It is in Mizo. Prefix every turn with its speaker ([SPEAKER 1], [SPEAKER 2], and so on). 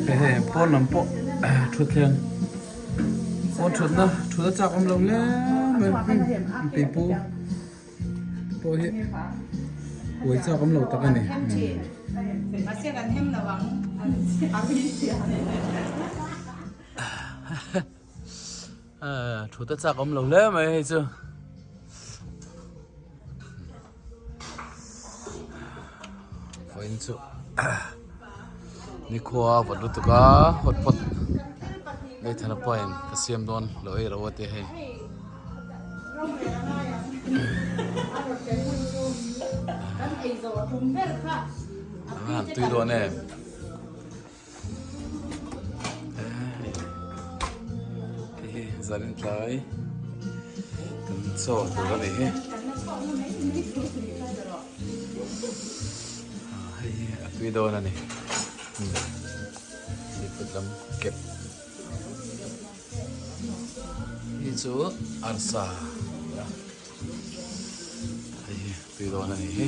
[SPEAKER 1] Hehe pawn lam pawh thutthleng pawn thutna thut a chak awm lo hle mai pipu pawh hi uai chak awm lo tak a ni. Thut a chak awm lo hle mai hei chu. Vawiin chu nikhua a vawt lutuk a hot pot Nathan-a pawhin ka siam dawn lo ei ro a tia hei. A tui dawn em. Hei hi zanin tlai kan chaw tur a ni hi hei hi a tui dawn a ni seafood lam kep hi chu arsa hei hi tui dawn a ni hi.